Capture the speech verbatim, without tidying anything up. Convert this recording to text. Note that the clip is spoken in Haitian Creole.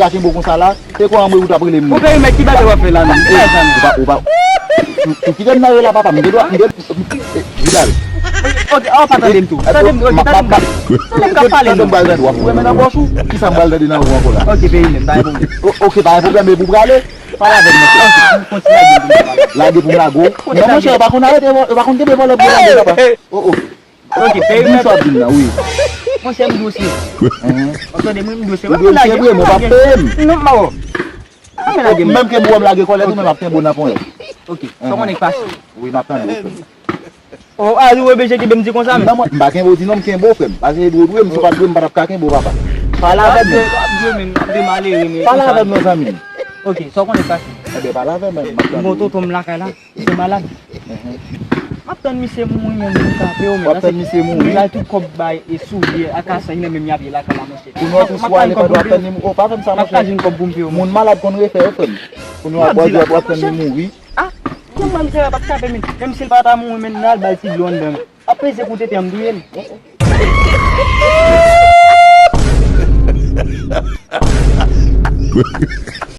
ka kenbe w konsa la, se kwa anmwe ou t ap rele m. Ou perimèt, ki bagay w ap fè la menm? Ki bagay sa menm? Ou pa, ou pa, ou kite m nan rela papa, m gen dwa, m gen, vide al. Ok, oh, pa tande m tou. Tande m tou, ok, tande m tou. Tande m k ap pale non. Tande m pral tande, w ap fouye men nan pòch ou, kisa m pral tande nan ou ankò la? Ok, perimèt, pa gen pwoblèm. Ok, pa gen pwoblèm, epi w prale. Pale avè m, monchè. Kontinye lage m pou m pale. Lage pou m lage w? Non, monchè, yo pa konn arete, yo pa konn kenbe vòlè pou yo lage, papa. Oh, oh. Ok, peye m. Sa w ap di m nan, wi. Monchè, m dosye. Mhm. Ou tande, mwen, m dosye. Ou dosye vre, men w p ap peye m. Non, m pa wè. Ah, men lage m. Menm ke m wè m lage kòlèt ou, men m ap kenbe w nan ponyèt. Ok, sa w konnen k pase? Wi, m ap tande w, frè m. Oh, a, ou oblije kenbe m di konsa, men. Non, mwen, m pa kenbe w di non, m kenbe w, frè m. Paske dwe w dwe m, si w pa t dwe m, m pa t ap ka kenbe w, papa. Pale avè m, men. W ap dwe, w ap dwe, men. W ap dwe m ale, men. Pale avè m non, zanmi m. Ok, sa w konnen k pase? Enben, pale avè m, men. M ap tande w. M gon tonton m lakay la. Misye malad. Mhm. M ap tann misye mouri menm pou m ka peye w, men. W ap tann misye mouri? Misye mouri la, tout kòb bay e soulye ak asanj nan menm y ap ye lakay la, monchè. Pou nou tou sou ale pandan w ap tann li mouri. Oh, pa fè m sa, monchè. M ap ka jwenn kòb pou m peye w, monchè. Moun malad konn refè, frè m. Pou nou ap bwè dlo, w ap tann li mouri. Ah, kòman misye a p ap ka peye, men? Menm si l pa ta mouri, men, n al ba l ti dlo anndan. Ap peze kou tete an m touye l.